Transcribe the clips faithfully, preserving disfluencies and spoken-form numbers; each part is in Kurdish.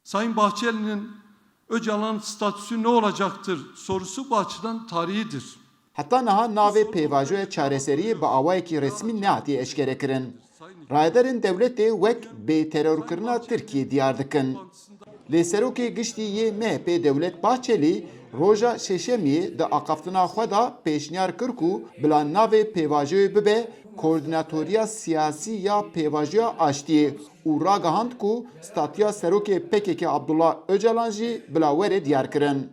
Sayın Bahçeli'nin Öcalan'ın statüsü ne olacaktır sorusu bu açıdan tarihidir. Heta niha navê pêvajoya çareseriyê bi awayekî resmî nehatiye eşkerekirin. Rayedarên dewletê wek bêterorkirina Tirkiyê diyar dikin. Lê Serokê Giştî yê M H P Dewlet Bahçelî roja Şêşemiyê di axaftina xwe de pêşniyar kir ku bila navê pêvajoyê bibe Koordînatoriya Siyasî ya Pêvajoya Aştiyê û ragihand ku statûya Serokê P K K Abdullah Ocalan jî bila were diyarkirin.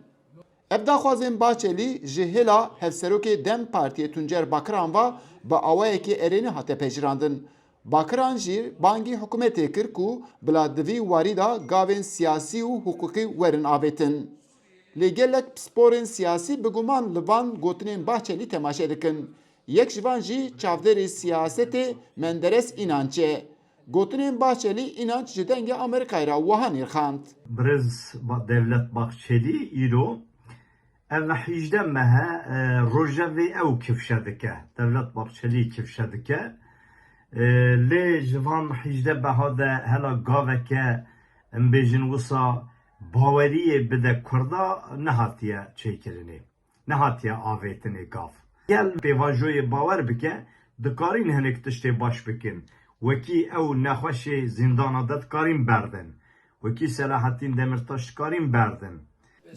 Ev daxwazên Bahçelî ji hêla Hevserokê dem Partiyê Tuncer Bakiran ve bi awayekî erênî hate pejirandin. Bakiran jî bangî hikûmetê kir ku bila di vî warî de gavên siyasî û hiqûqî werin avêtin. Lê gelek pisporên siyasî bi guman li van gotinên Bahçelî temaşe dikin. Yek ji van jî çavdêrê siyasetê Menderes Înanç e. Gotinên Bahçelî Înanç ji Dengê Amerîkayê re wiha nirxand. Birêz Ba-, Devlet Bahçelî îro ev hîjdeh meh e, e, rojevê ew kifşe dike. Devlet Bahçelî kifşe dike. E, lê ji van hîjdeh meha de hela gaveke, em bêjin wisa, baweriyê bide Kurda nehatiye çêkirinê. Nehatiye avêtinê gav. Gel pêvajoyê bawer bike, dikarîn hinek tiştê baş bikin. Wekî ew nexweşê zîndana de dikarîn berdin. Wekî Selahattin Demirtaş dikarîn berdin.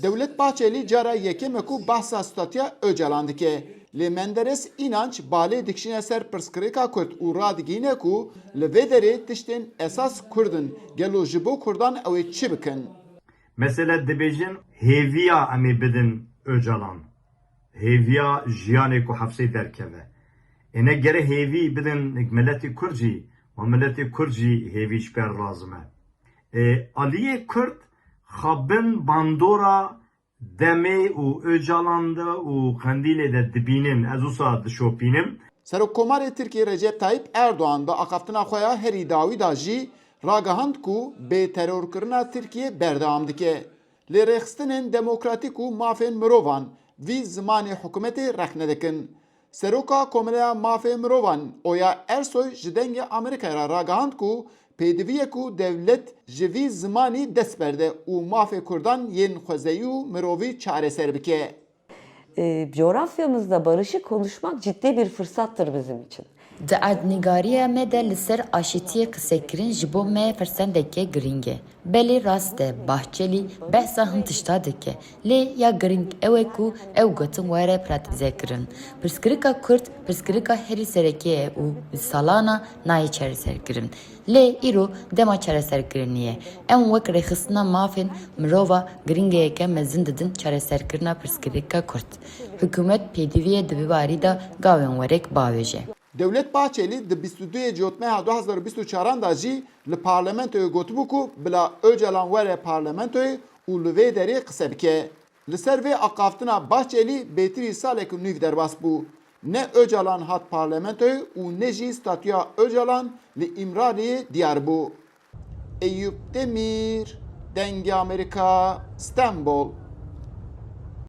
Dewlet Bahçelî cara yekem e ku behsa statûya Ocalan dike. Lê Menderes Înanç balê dikişîne ser pirsgirêka Kurd û radigihîne ku li vê derê tiştên esas Kurd in. Gelo ji bo Kurdan ew ê çi bikin? Mesele dibêjin hêviya em ê bidin Ocalan. Hêviya jiyanê ku hefsê derkeve. Ê ne gere hêvî bidin miletê Kurd jî, ma miletê Kurd jî hêvî ji per lazim e. Ê, aliyê Kurd xwe bin bandora Demê û Ocalan de û Qendîlê de dibînin, ez wisa dişopînim. Serokkomarê Tirkiyê Recep Tayyip Erdogan di axaftina xwe ya herî dawî de jî ragihand ku bêterorkirina Tirkiyê berdewam dike. Lê rêxistinên demokratîk û mafên mirovan vî zimanê hikûmetê rexne dikin. Seroka Komeleya Mafê Mirovan Oya Ersoy ji Dengê Amerîkayê re ragihand ku pêdivî ye ku dewlet ji vî zimanî dest berde û mafê Kurdan yên xwezayî û mirovî çareser bike. E, coğrafyamızda barışı konuşmak ciddi bir fırsattır bizim için. Di erdnîgariya me de li ser aşîtiyê qisekirin ji bo me firsendeke girîng e. Belê rast e, Bahçelî behsa hin tişta dike, lê ya girîng ew e ku ew gotin were pratîzekirin. Pirsgirêka Kurd pirsgirêka herî sereke ye û bi salana nayê çareserkirin. Lê îro dema çareserkirinê ye. Em wek rêxistina mafên mirova giringiyeke mezin didin çareserkirina pirsgirêka Kurd. Hikûmet pêdivî ye di vî warî de gavên werek bavêje. Dewlet Bahçelî di bîst û duyê Cotmeha du hezar û bîst û çaran de jî li parlamentoyê gotibû ku bila Ocalan were parlamentoyê û li vê derê qise bike. Li ser vê axaftina Bahçelî bêtirî salek û nîv derbas bû. Ne Ocalan hat parlamentoyê û ne jî statûya Ocalan li Îmraliyê diyar bû. Eyûp Demîr, Dengê Amerîka, Stenbol.